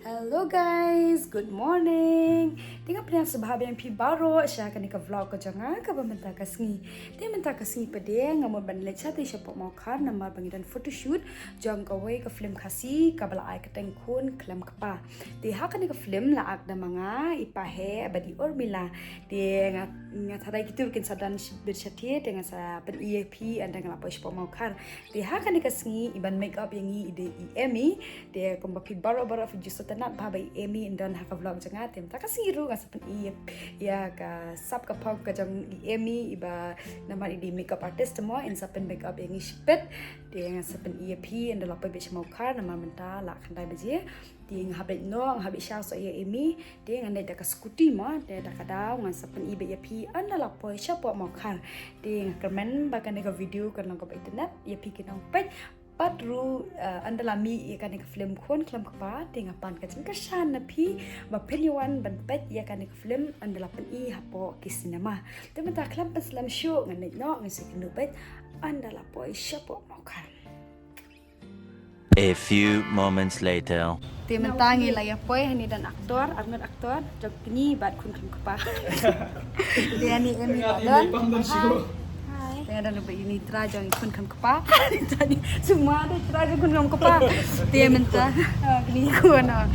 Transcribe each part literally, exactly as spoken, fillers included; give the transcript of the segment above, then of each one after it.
Hello guys, good morning. Te nga pdiang sngewbha biang phi baroh sha kane ka vlog ka jong nga kaba mynta ka sngi. Te mynta ka sngi pat de nga mut ban leit shatei shapoh Mawkhar namar ba ngi don photoshoot jong kawei ka film Khasi kaba la ai kyrteng Khun Khlem Kpa. Te ha kane ka film la act da ma nga, i Pahe bad i Urmila. Te nga nga tharai kito ruh kin sa don beit shatei, te nga sa pyni ïa phi ynda nga la poi shapoh Mawkhar. Te ha kane ka sngi i ban make up ïa ngi i dei i Emmy. Te kumba phi baroh baroh phi ju sngewtynnat bha ba i Emmy in don ha ka vlog jong nga. Te mynta ka sngi ruh nga sa pyni ïa, ïa ka sap ka phong ka jong i Emmy iba namar i dei makeup artist mo, in sa pyn make up ïa ngi shipit. Te nga sa pyni ïa phi ynda la poi beit sha Mawkhar namar mynta la khyndai baje. Te nga hap beit noh, nga hap beit shaw soh ïa Emmy. Te ngan leit da ka scooty mo, te da ka daw ngan sa pyni beit ïa phi ynda la poi shapoh Mawkhar. Te nga kyrmen ba kane ka video kan long kaba itynnat ïa phi ki nongpeit. Pat ruh, eh, ynda la mih ïa kane ka film Khun Khlem Kpa, te nga pan ka jingkyrshan na phi ba phin ïa wan ban peit ïa kane ka film ynda la pyni hapoh ki cinema. Te mynta khlem pynslem shuh, ngan leit noh, ngan sa ïakynduh beit ynda la poi shapoh Mawkhar. A few moments later. Te mynta ngi la ïa poi, hangne don actor, arngut actor jong kine bad Khun Khlem Kpa. Te hangne Emmy la don. Hi. Te nga don bad ine i trai jong i Khun Khlem Kpa. Semua dei trai jong Khun Khlem Kpa. Te mynta, ah, kine i khun, ah.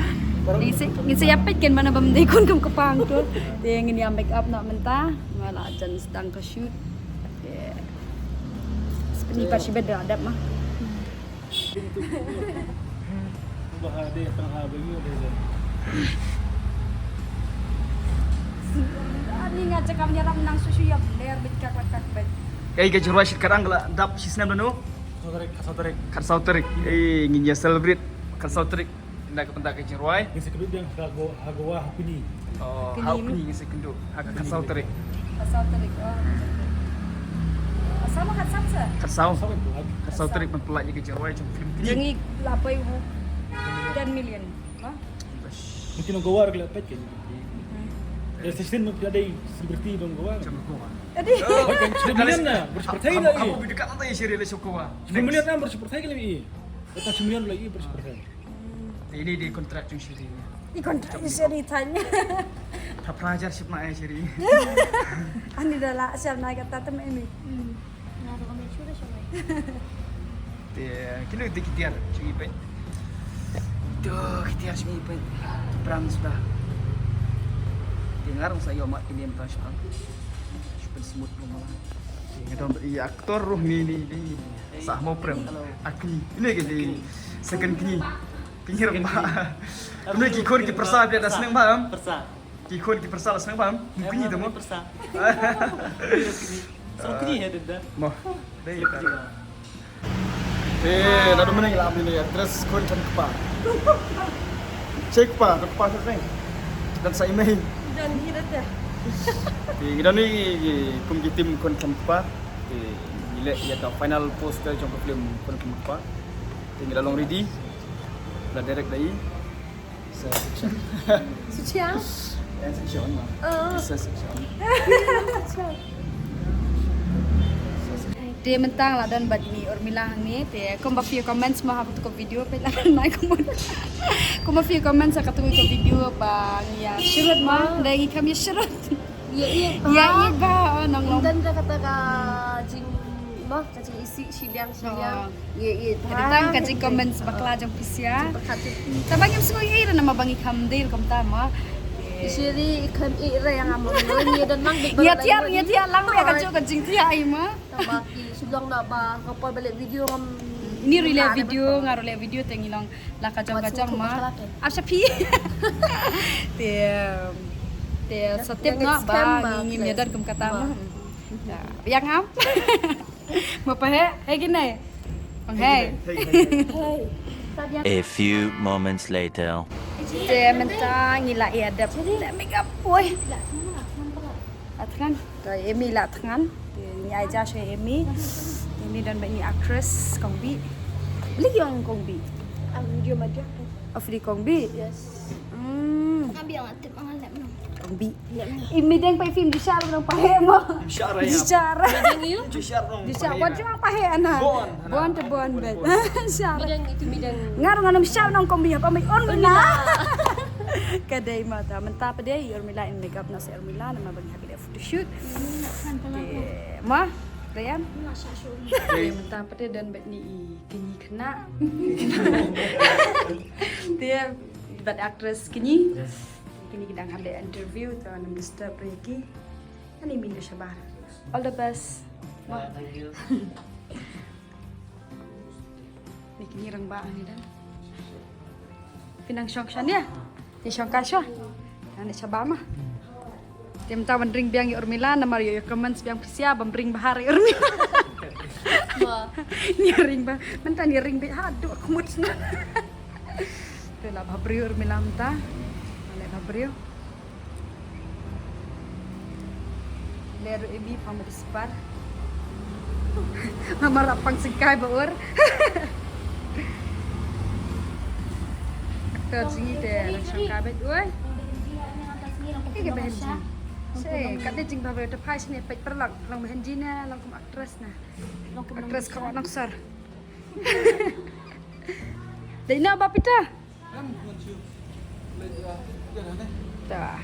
Ngin sa, ngin sa ïa peit kan mano bym dei Khun Khlem Kpa hangto. Te ngin ïa make up noh mynta. Nga la jan sdang ka shoot. Te sa pyni pat shibit da dep ma. Ani nga jaka mnyarap nang susu ya bler bit kat kat kat bit. Kaei ka jingrwai shit kat ang ka la dap shi snem da no? Khatsaw tarik, khatsaw tarik. Khatsaw tarik. Eh, ngin ïa celebrate khatsaw tarik. Ynda ka bynta ka jingrwai. Ngin sa kynduh biang ha Go-, ha Goa ha Pini. Oh, ha Pini. Pini ngin sa kynduh. Ha ka khatsaw tarik. Khatsaw tarik. Oh. Khatsaw ma khatsaw sa? Khatsaw. Khatsaw kan pulak. Khatsaw tarik ban pulak ïa ka jingrwai jong film Pini. Jong ngi la poi u ten million. Ma? Mungkin ong Goa ruh la peit kan. Hmm. Eh, session mungkin ada selebriti dong Goa. Jong Goa. Tadi. Oh, kan. Ten million na, bersepertai lagi. Apa video kat nanti ïa share le Goa. Ten million na, bersepertai lagi. Kata ten million lagi, bersepertai. Ini di kontrak jong Shiri. Di kontrak jong Shiri tanya. Tha phra hajar ship ma ai Shiri. Ani da la ship na kata tem ini. Hmm. Nga ruh ka mei shuh da shuh. Te kino te ki tiar jong i peit. Te ki tiar jong i peit. Prang suda. Te nga ruh sa ïoh ma kine mynta shuh. Shu pynsmut ruh ma. Te nga don i actor ruh ni ni ni. Sa mo prem. Hello. Akni. Ini ke di second kni. Kni rong ba. Kni ki khun ki pyrsa biang da sneng ba. Pyrsa. Ki khun ki pyrsa la sneng ba. Kni te mo. Pyrsa. Song kni ya denda. Mo. Dei. Eh, na dum ni la ni actress Khun Khlem Kpa. Check pa, kpa sa seng. Dan sa email. Dan hi da. Te ngi don ni kum ki team Khun Khlem Kpa. Te ngi leh ïa ka final poster jong ka film Khun Khlem Kpa. Te ngi la long ready. La direct da i. Sa section. Section? Yan section ma. Ah. Sa section. Section. Te mynta nga la don bad ine i Urmila hangne, te kumba phi ïa comments mo ha kato ka video, peit lang nai kumba. Kumba phi ïa comments ha kato ka video ba ngi ïa shrut mo, da ngi kam ïa shrut. Ïa ïa ba. Ïa ïa ba, oh, nang long. Ym don ka kata ka jing, mo, ka jing isih shiliang shiliang. Oh. Ïa ïa ba. Tang ka jing comments bakla jong phi sha. Jing pyrkhat jing. Tang ba ngim sngew ïa ïa namar ba ngi kham dei kumta mo. Shiri i kham ïa ïa ïa nga mo. Ïa don lang. Ïa tiar ïa tiar lang ïa ka jong ka jingtiar ai mo. Tang ba ki shu long da ba ka poi ba leh video ngam. Ini ruh leh video, nga ruh leh video te ngi long la ka jong ka jong ma. Ap sha phi. Te te sa tip nga ba ngi ngim ïa don kum kata ma. Biang am. Ma pa he, he ki nai. Bang he. A few moments later. Te mynta ngi la ïa dep. Leh makeup. Oi. Atngan. Ka Emmy la thngan. Te ngi ai ja sha Emmy. Emmy don ba ngi actress Kongbi. Beli yong Kongbi. Am dia madia. Of di Kongbi. Yes. Hmm. Ambil awak tip angan lep no. Bi. Ïa, ïa. I mideng pa i film di shar nong pa he mo. Di shar ya. Di shar. Mideng ïa? Di shar nong. Di shar. Wan jong pa he ana. Bon, ana. Bon te bon bet. Shar. Mideng itu mideng. Ngar ngan ym shar nong kombi ha pa mai Urmila. Ka dei ma ta mynta pat de i Urmila in makeup na sa Urmila namar ba ngi hap ïa photoshoot. Kan pala ko. Ma, Ryan. Ym lah shah shuh. Mynta pat de don bad ngi i kñi khynnah. Te bad actress kñi. Yes. Kine ki dang hap leh interview, to ngam disturb ïa ki. Ani min ka shabar. All the best. Wah, thank you. Ni kine rangbah ni dang. Phi nang shong sha ne? Phi shong ka sha? Nang ne shabar ma. Te mynta ban ring biang ïa Urmila namar ïa comments biang phi sia ban ring bha ïa Urmila. Ba. Ni ring ba. Mynta ni ring bha haduh khmut na. Te la bha briew Urmila mynta. La bha briew. Ler ebi pam rispar. Namar la pang sengkai ba ur. Actor jingite la sengkai ba ur. Ïa ka behen jing. Se kat de jing ba ba ta phai sini pek perlak lang behen jing ne lang kum actress na. Actress ka nang sar. Dei na ba pita. Ta.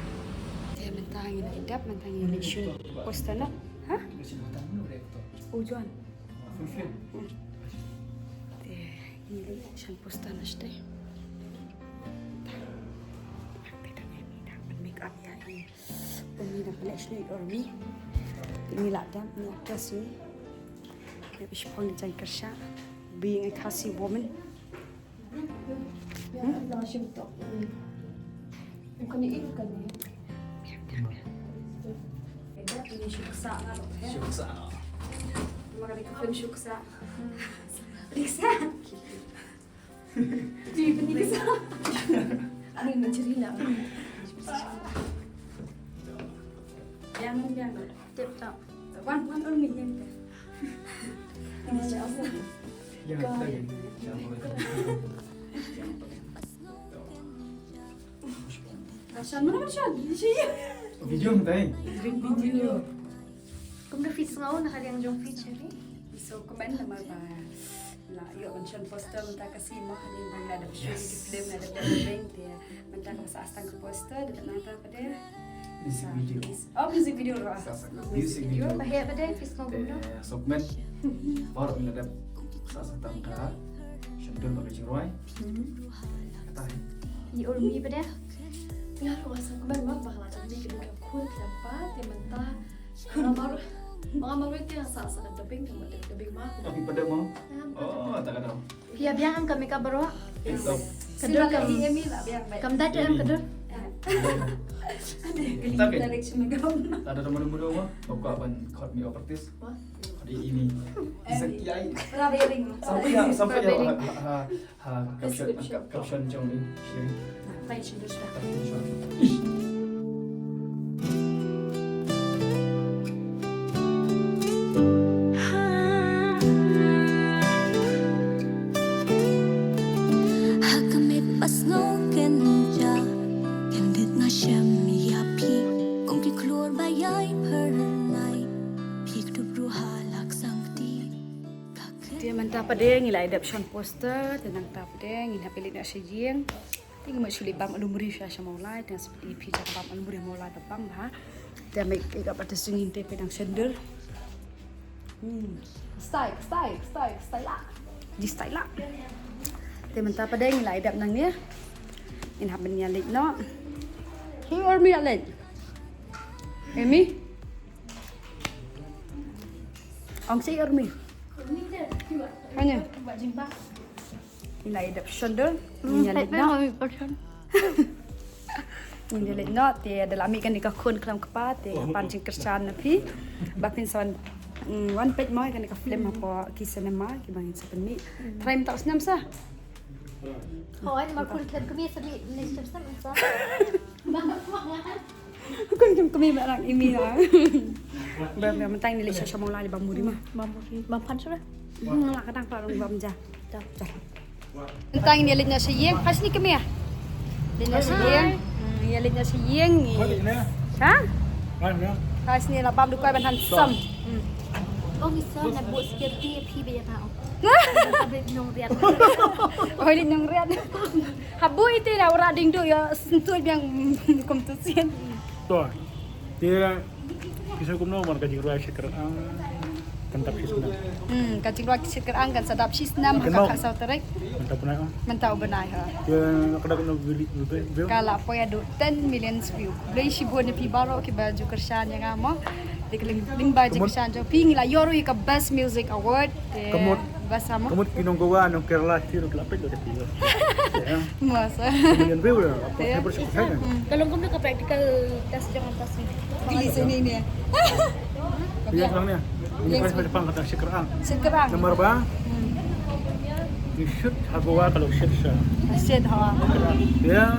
Te mynta ngi la dep, mynta ngi la shun poster na. Ha? U John. Te ngi la shun poster na shtei. Te dang ngi dang ban make up ïa i. Uni dang ban shun i Urmi. Te ngi la dep, ngi la dress i. Ngi la shun pong jaiñ kyrsha. Being a Khasi woman. Tip top. Wan, wan, Urmi, ïa ka. Ini siapa? Ïa ka. Shan, mana shan? Video mynta. Video. Kumno phi sngew na ka liang jong phi, Cherry? So, kmen namar ba la ïoh ban shon poster mynta ka sngi mo, hadien ba la dep shon ki film, la dep dubbing, te mynta ka sah tang ka poster, dep nangta pat de. Music video. Oh, music video ruh. Sa, sa, music video. Ba heh pat de, phi sngew kumno? Te, so kmen. Baroh ngi la dep sah tang ka shon film ba ka jingrwai. Kata hi. I Urmi pat de? Nga ruh nga sngewkmen bha ba la jan ïa ki dei ki khun ki kpa te mynta. Nga mar, nga mar te nga sa sa dubbing, nga dubbing ma. Tapi pada mo? Oh, tak ada. Phi ïa biang em ka makeup baroh? Ka dur kam. Kam da em ka dur. Tapi tak ada muda-muda mo. Kau ban khot makeup artist. Di ini. Sampai ya, sampai ya. Ha, caption, caption jong i Sherry. Caption. Ha ka met ba sngew kynja, kyndit nga shem ïa phi. Kum ki khlur ba ïai phyrnai, phi kdup ruh ha la ka sangkti. Te mynta pat de ngi la dep shon poster, te nangta pat de ngi hap leit noh sha ïing. Te ngi mut shu leit bam alumuri sha sha Mawlai, te nga shu leit phi sha bam alumuri Mawlai ba bang bha. Te mei ka pat te sngewthuh te phi dang sendal. Hmm. Style, style, style, style la. Ji style la. Te mynta pat de ngi la dep nangne. Ngin hap ban ïa leit noh. Hi Urmi ïa leit. Emi. Ong shi Urmi. Hanya. Ngi la dep shon de. Ngi la leit noh. Ngi la leit noh te da la mih kane ka khun khlem kpa te nga pan jingkyrshan na phi. Ba phin sa wan, mm, wan peit mo kane ka film hapoh ki cinema kiba ngin sa pynmih. Trai mynta u snem sa. Hooid, ma khun khlem kmie sa mih next time sa. Khun khlem kmie ba rang imi ha. Ba, ba, mynta ngi leit sha sha Mawlai ba muri ma. Ba muri. Ba phan sha. Hmm, la ka dang pa rong ba mja. Ja, ja. Mynta ngi leit noh sha ïing, pas ni kmie. Leit noh sha ïing. Hmm, Ngi ïa leit noh sha ïing ngi. Koi ne? Ha? Koi ne? Ha, sini la bam du koi ban handsome. Hmm. Ong i sa na bu security phi be ya ma ong. Ka bit nong riat. Oi, leit nong riat. Ha bu ite na ura ding du ya sentuh biang kum tu sien. To. Te ki sa kumno man ka jingrwai Shit Kyrang kan dap shi snem. Hmm, ka jingrwai Shit Kyrang kan sa dap shi snem ha ka khatsaw tarik. Mynta u bnai ah. Mynta u bnai ha. Te ka dak no bili bili. Ka la poi haduh ten million view. Khublei shibun ïa phi baroh kiba ju kyrshan ïa nga mo. Te ka lyng-, lyngba jingkyrshan jong phi ngi la ïoh ruh ïa ka Best Music Award. Te ka mut, best mo. Ka mut ki nong Goa nong Kerala ki ruh la peit ïa phi. Mo sa. Million view ïa. Apa, ya, super ya. Hmm. Ka long kumno ka practical test jong ka test ni? Pili sini ni. Pili yang ni. Ini yang paling depan kata Shit Kyrang. Shit Kyrang. Nomor ba? Hmm. Ni shoot ha Goa ka long shoot sha. Shoot ha. Ya.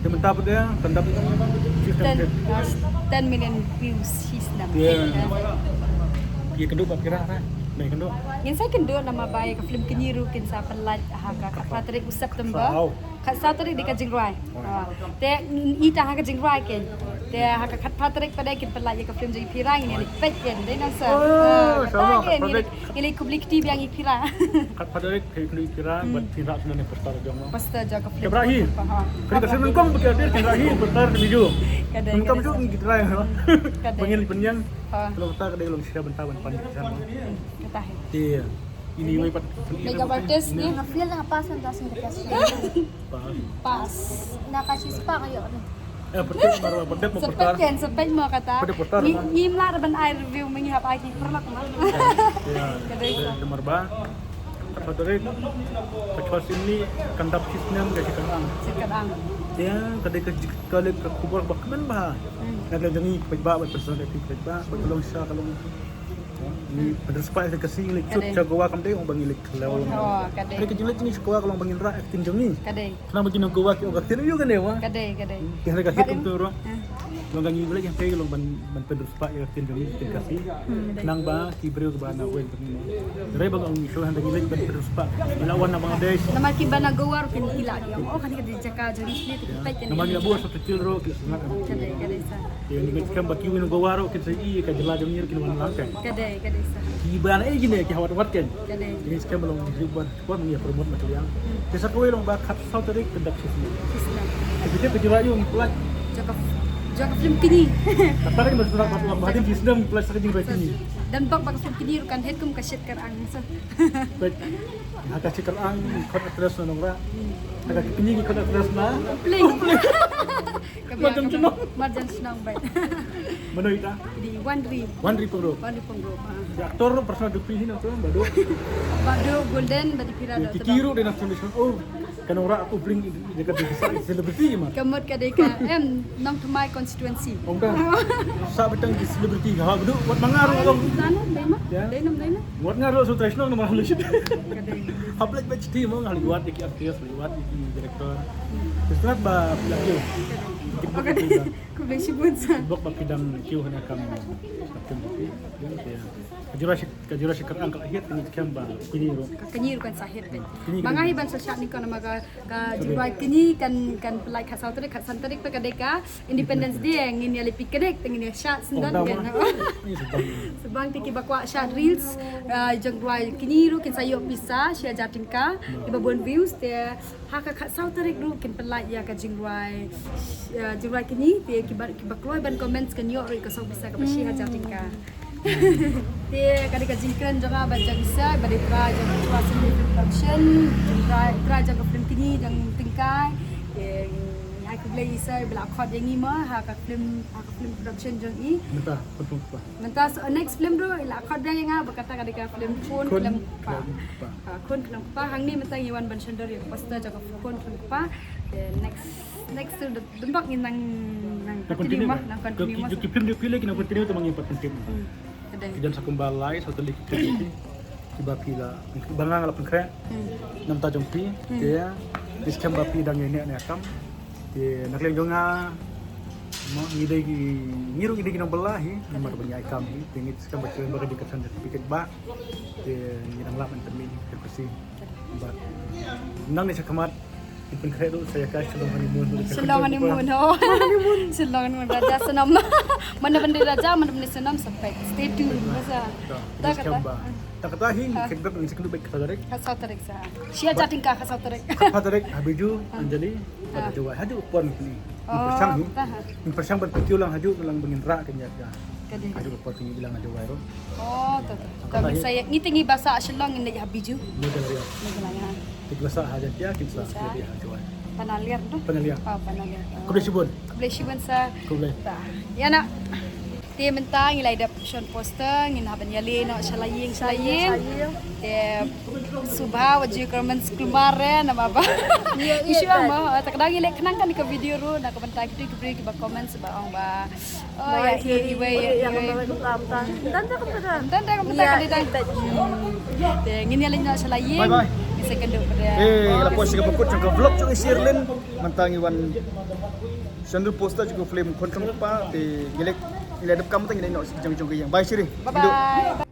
Te mynta pat ïa, kan dap ten, uh, ten million views shi snem. Ya. Ïa kynduh ba phi rah, rah. Mei kynduh. Ngin sa kynduh namar ba ïa ka film kñi ruh kin sa pynlait ha ka khatphra tarik u September. Wow. Khatsaw tarik dei ka jingrwai. Ha. Te ita ha ka jingrwai kein. Te ha ka khatphra tarik pat de kin pynlait ïa ka film jong i Phira ngi leit peit kein. Dei nang sa. Oh, ha, sama, kata kein, khatphra tarik. Ngi leit khublei kti biang i Phira. Khatphra tarik khublei i Phira, hmm, bad Phira senen poster jong. Poster jong ka film. Khabra hi. Ha. Kri ka senen kong bagi adir khabra hi poster video. Ka dei, ka dei. Kong jong ngi try ha. Ka dei. Bangin pynjang. Ha. Kalau kata ka dei long sia benta ban pan. Kata hi. Iya. Ini wei pat. Makeup artist ni. Nga feel nga pass, nga pass, nga pass. Pass. Pass. Na ka shi spah ayo ni. Eh, betul, baru betul mau. Sepet kan, sepet mau kata. Betul, betul. Ni, ni mlar ban ai review mengi hap ai ki perlak mah. Ya. Ka dei sa. Nomor ba. Kata tadi, kata sini kan dap shi snem ka Shit Kyrang. Shit Kyrang. Ya, ka dei ka jik-, ka leh ka khubor ba kmen ba. Hmm. Nak leh jangi peit ba, ba personal acting peit ba, ba ka long sha ka long. Ni pynrspah ïa ka Khasi ngi leh shoot sha Goa kam dei ong ba ngi leh khlaw. Oh, ka dei. Ka jingleh jong ngi sha Goa ka long ba ngin rah acting jong ngi. Ka dei. Khnang ba ki nong Goa ki ong ka ktien aïu kane wa. Ka dei, ka dei. Ki hynrei ka hit kumtu ruh. Hmm. Long ka ngi leh ïa ka long ban, ban pynrspah ïa ka ktien jong ngi ktien Khasi. Hmm. Khnang ba ki briew kiba na weng ba ngi. Hynrei ba nga ong shu hynrei ngi leh ban pynrspah. Ila wan na Bangladesh. Namar kiba na Goa ruh kin ila ki ong oh kane ka dei jaka jong ngi sini te ki peit kan. Namar ngi la buh subtitle ruh ki sngap. Ka dei, ka dei sa. Ïa ngi ngi skhem ba ki wi nong Goa ruh kin sa ïohi ïa ka jylla jong ngi ruh kin wan lang kan. Ka dei, ka dei sa. Kiba na ei kine ki hawat wat kan. Ka dei. Ngi skhem ba long ngi wan wan ngi promote na ka liang. Hmm. Te sa kawei long ba khatsaw tarik kan dap shi snem. Shi snem. Te kita ka jylla ïoh ngi pynlait. Jaka, jaka film kñi. Kata ka ba sura ba hadien shi snem ngi pynlait sa ka jingrwai kñi. Dan bak ba ka film kñi ruh kan hit kum ka Shit Kyrang sa. Baik. Ha ka Shit Kyrang khot actress na Nongrah. Hmm. Ha ka kñi khot actress na Pling. Marjan Shnong. Marjan Shnong bai. Mano ita? Di Wanri. Wanri Pyngrope. Wanri Pyngrope. Ha. Di aktor personal dupi hi nangta Badu. Badu Golden, Badu Pira. Ki kiru de national. Oh, ka Nongrah aku bring dia kata celebrity mah. Ka mut ka dei ka em Nongthymmai constituency. Ong ka. Sa betang di celebrity ha Badu wat mangar ong. Dei nam, dei nam. Wat ngar lo su trai shnong nama lu shit. Ka dei. Hap leh bet chiti mo ngar liwat ki artist, liwat ki director. Terus ba lagi. Ka dei. Khublei shibun sa. Bok ba phi dang kiew hana kam. Ka jura shi, ka jura shi Kyrang ka hit ni kem ba kñi ruh. Ka kñi ruh kan sa hit. Ba nga hi ban sa shah ni ka nama ka, ka jura kñi kan, kan pynlait khatsaw tarik, khatsan tarik pat ka dei ka Independence Day ngin ïa leh picnic te ngin ïa shah syndon kan. Sbang te kiba kwah shah reels, ah, jong rwai kñi ruh kin sa ïoh pisa shi hajar tyngka, kiba bun views te ha ka khatsaw tarik ruh kin pynlait ïa ka jingrwai, ah, jingrwai kñi te kiba, kiba kloi ban comments kan ïoh ruh ka song pisa kaba shi hajar tyngka. Te ka dei ka jingkren jong nga bad jong i Sir, ba dei pra jong Chwa Seni Film Production, pra, pra jong ka film kñi jong Tyngkai. Te ai khublei i Sir ba la khot ïa ngi mo ha ka film, ha ka film production jong i. Mynta khun khlem kpa. Mynta so, next film ruh i la khot ïa nga ba kata ka dei ka film Khun Khlem Kpa. Ha, Khun Khlem Kpa. Hangne mynta ngi wan ban shon dur ïa ka poster jong ka Khun Khlem Kpa. Te next, next ruh Dembak ngi nang, nang continue mah, nang continue mah. Ki film jong phi leh ki nang continue te ma ngi pat continue. Hmm. Ka dei. Ki don sa kumba lai saw tylli ki film jong phi. Kiba phi la, kiba nga la pynkhreh. Hmm. Namar jong phi. Hmm. Te ngi skhem ba phi dang ïaineh ne ïakam. Te na ka liang jong nga mo ngi dei ki, ngi ruh ngi dei ki nongbylla hi. Namar ba ngi ïai kam hi. Te ngi skhem ba ki ba ka dei ka certificate ba. Te ngi dang lah ban pynmih hi ka Khasi. Bad nangne shakhmat Pynkhraw ruh sa ïa ka Shillong honeymoon. Shillong honeymoon, oh. Shillong honeymoon, Raja Sanam. Mana benda Raja, mana benda Sanam, sampai stay tuned. Masa. Dah kata. Tak kata hi, kit bep ngi sekenduk bek kata tarik. Kata tarik sa. Sia jating ka kata tarik. Kata tarik, habiju, Anjali, pada Jowai. Haduh pon ni. Pyrshang ni. Pyrshang berpikir lang haduh lang bengin rak kenyat ka. Haduh pon ni bilang Jowai ro. Oh, tu tu. Kami saya ngi tingi bahasa Shillong ngi habiju. Model dia. Model ya. Kita bahasa haja dia, kita bahasa dia Jowai. Panalir tu. Panalir. Oh, panalir. Khublei shibun. Khublei shibun sa. Khublei. Ïa na. Te mynta ngi la dep shon poster ngin hap ban ïaleh noh sha la ïing sha la ïing. Te subha wat ju comment skulmar re na baba. Issue ang mo ta ka dang ngi leh khnang kan ka video ruh na ka bynta kitu ki briew kiba comment ba ong ba. Oh ya, iwei iwei. Ntang da ka bynta ka dang. Te ngin ïaleh noh sha la ïing. Bye bye. Second pada. Eh, la poi sha ka bakut jong ka vlog jong i Shirlin. Mynta ngi wan shon poster jong ka film Khun Khlem Kpa te ngi leh ngi leh dep kam te ngi leh noh jong jong ka ïing. Bye Shirlin. Bye bye.